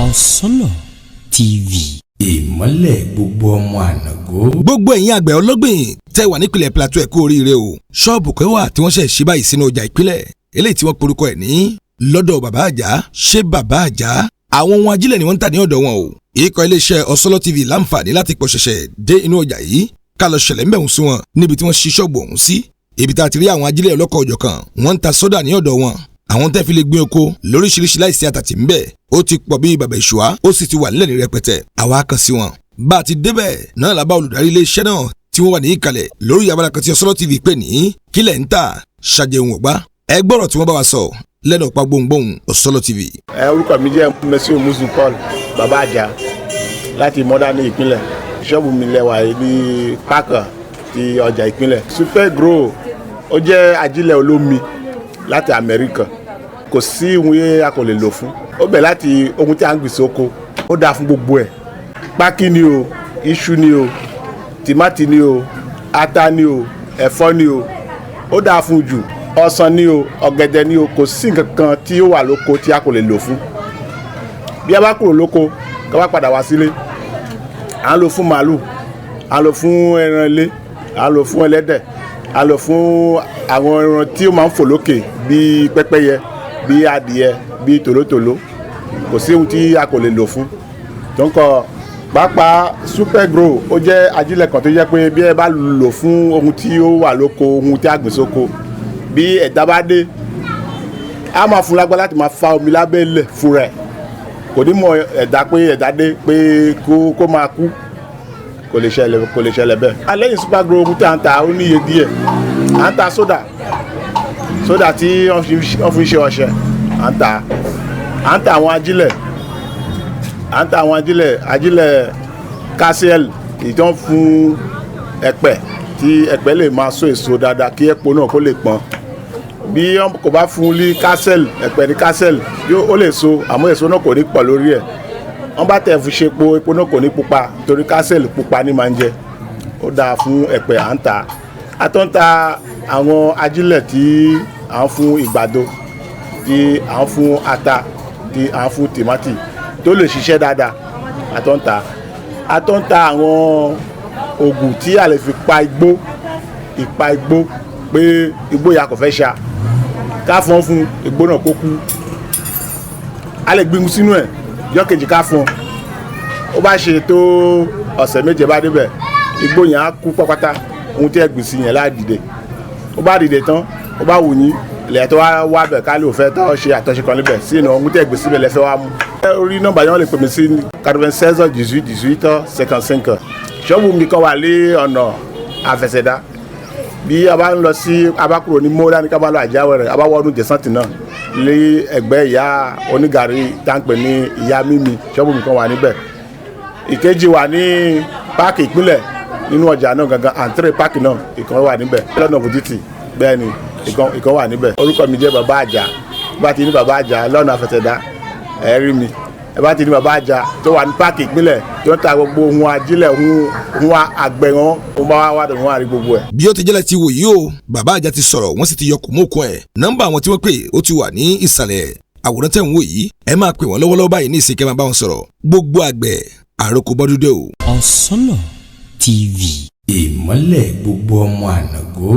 Ọ̀sọ́lọ̀ TV. Ìmọ́lẹ̀ gbogbo ọmọ ànàgó. Gbogbo ẹ̀yin àgbẹ̀ ọlọ́gbìn tẹ́ wà nípìnlẹ̀ Plateau, ẹ kú oríire o. Ṣọ́ọ̀bù kan wà tí wọ́n ṣẹ̀ ṣí báyìí sínú ọjà ìpínlẹ̀, eléyìí tí wọ́n porúkọ ẹ̀ ní lọ́dọ̀ Bàbá Àjà. Ṣé Bàbá Àjà, àwọn ohun ajílẹ̀ ni wọ́n ń tà ní ọ̀dọ̀ wọn o. Ikọ̀ iléeṣẹ́ Ọ̀sọ́lọ́ TV láǹfààní láti pọ̀ ṣẹ̀ṣẹ̀ dé inú ọjà yìí ká lọ ṣẹlẹ̀ ńbẹ̀ ń sún wọn níbi tí wọ́n ṣí ṣọ́ọ̀bù ọ̀hún sí, ibi tá a ti rí àwọn ajílẹ̀ ọlọ́kọ̀ òjọ̀kan. Wọ́n ń ta sódà ní ọ̀dọ̀ wọn, àwọn tẹ́ fi lè gbin oko lóríṣiríṣi láìsí àtàtì ńbẹ̀. Ó ti pọ̀ bíi bàbá ìṣùá, ó sì ti wà nílẹ̀ ní rẹpẹtẹ. Àwa kan sí wọn. Bá a ti débẹ̀ náà la bá olùdarí iléeṣẹ́ náà tí wọ́n wà ní ìkàlẹ̀ lórí abala kan tí Ọ̀sọ́lọ́ TV pè ní kílẹ̀ ń tà ṣàjẹun ọ̀gbá. Ẹ gbọ́rọ̀ tí wọ́n bá wa sọ lẹ́nu ọ̀pá gbohùngbohùn Ọ̀sọ́lọ́ TV. Ẹ orúkọ mi jẹ́ Monsieur Musu Paul Bàbá Àjà láti mọ́dá ní ìpínlẹ̀. Ṣọ́ọ̀bù mi lẹ́wà yìí ní pákà ti ọjà ìpínlẹ̀. Super Grow, ó jẹ́ ajílẹ̀ olómi láti Amẹ́ríkà. Kò sí ohun yẹn a kò lè lò fún ó bẹ̀ láti ohun tí a ń gbìn sóko. Ó dáa fún gbogbo ẹ̀: pákí ni o, iṣu ni o, tìmátì ni o, ata ni o, ẹ̀fọ́ ni o. Ó dáa fún jù. Ọsàn ni o, ọ̀gẹ̀dẹ̀ ni o, kò sí nǹkan kan tí ó wà lóko tí a kò lè lò fún. Bí a bá kúrò lóko, ká bá padà wá sílé, à ń lò fún màálù, à ń lò fún ẹran ilé, à ń lò fún ẹlẹ́dẹ̀, à ń lò fún àwọn ẹran tí ó máa ń fò lókè bíi pẹ́pẹ́yẹ, bíi adìyẹ, bíi tòlótòló. Kò sí ohun tí a kò lè lò fún. Tó ń kọ pàápàá, Super Grow, ó jẹ́ ajílẹ̀ kan tó jẹ́ pé bí ẹ bá lò fún ohun tí ó wà lóko, ohun tí a gbìn sóko, bí ẹ̀dá bá dé, a máa fún lágbára láti máa fa omi lábẹ́ ilẹ̀ fúnra ẹ̀. Kò ní mọ ẹ̀dá pé ẹ̀dá dé pé kó máa kú. Kò lè ṣẹlẹ̀, kò lè ṣẹlẹ̀ bẹ́ẹ̀. Alẹ́yìn Super Grow, ohun tí a ń ta ó níye díẹ̀. À ń ta sódà, sódà tí wọ́n fi ń ṣe ọṣẹ, à ń ta. À ń ta àwọn ajílẹ̀, à ń ta àwọn ajílẹ̀, ajílẹ̀ kásíẹ̀lì, èyí tó ń fún ẹ̀pẹ̀ tí ẹ̀pẹ̀ lè máa so èso dáadáa, kí ẹ̀pọ̀ náà kó lè pọ́n. Bí wọ́n kò bá fún ní kásẹ̀lì, ẹ̀pẹ̀ ní kásẹ̀lì, yóò ó lè so, àmọ́ èso náà kò ní pọ̀ lórí ẹ̀. Wọ́n bá tẹ̀ fi ṣe epo, epo náà kò ní pupa, torí kásẹ̀lì pupa ní máa ń jẹ. Ó dáa fún ẹ̀pẹ̀, à ń ta. A tó ń ta àwọn ajílẹ̀ tí à ń fún ìgbàdo, tí à ń fún ata, tí à ń fún tòmátì, tó lè ṣiṣẹ́ dáadáa, a tó ń ta. A tó ń ta àwọn oògùn tí a lè fi pa igbó, ìpa igbó, pé igbó ya kò fẹ́ ṣá, ká fọ́n fún igbó náà kó kú. A lè gbin sínú ẹ̀, jọ́ kejì ká fọ́n, ó bá ṣe tó ọ̀sẹ̀ 7 bá débẹ̀, igbó yẹn á kú pápátá. Ohun tí ẹ gbìn sí yẹn láà dìde. Ó bá dìde tán, ó bá wù yín ilẹ̀ tó wá wá bẹ̀, ká lè fẹ́ tọ́ ṣe àtúnṣe kan níbẹ̀ sí ìnà ohun tí ẹ gbìn síbẹ̀ lẹ́fẹ́ wá mú. Orí nọ́mbà yẹn, wọ́n lè pè mí sí 96 18 18 55. Ṣọ́ọ̀bù mi kan wà lé ọ̀nà àfẹsẹ̀dá. Bí a bá ń lọ sí, a bá kúrò ní mọ́lá ní ká bá lọ Àjáwẹ̀rẹ̀, a bá wọnú jẹ̀sán náà lé ẹgbẹ́ ìyá onígàrí tá ń pè ní Ìyá Mímí, ṣọ́ọ̀bù mi kan wà níbẹ̀. Ìkejì wà ní páàkì ìpínlẹ̀, nínú ọjà náà gangan, entrée páàkì náà, ìkan wà níbẹ̀ lọ́nà Bùdítì. Bẹ́ẹ̀ ni, ìkan wà níbẹ̀. Orúkọ mi jẹ́ Bàbá Àjà. Bá ti ní Bàbá Àjà lọ́nà àfẹsẹ̀dá, ẹ rí mi. Ẹ bá ti ní Bàbá Àjà tó wà ní páàkì ìpínlẹ̀, tó ń ta gbogbo ohun ajílẹ̀, ohun àgbẹ̀ wọn, ó bá wà dùn wọn àrí gbogbo ẹ̀. Bí ó ti jẹ́lẹ̀ ti wò yìí o, Bàbá Àjà ti sọ̀rọ̀, wọ́n sì ti yọ kòmókun ẹ̀. Nọ́mbà àwọn tí wọ́n pè, ó ti wà ní ìsàlẹ̀ àwòrán tẹ̀ ń wò yìí. Ẹ máa pè wọ́n lọ́wọ́lọ́wọ́ báyìí ní ìsìnkẹ́, máa bá wọn sọ̀rọ̀. Gbogbo àgbẹ̀, àròkọ bọ́dúndé o. Ọ̀sọ́lọ̀ TV. Ìmọ́lẹ̀ gbogbo ọmọ ànàgó.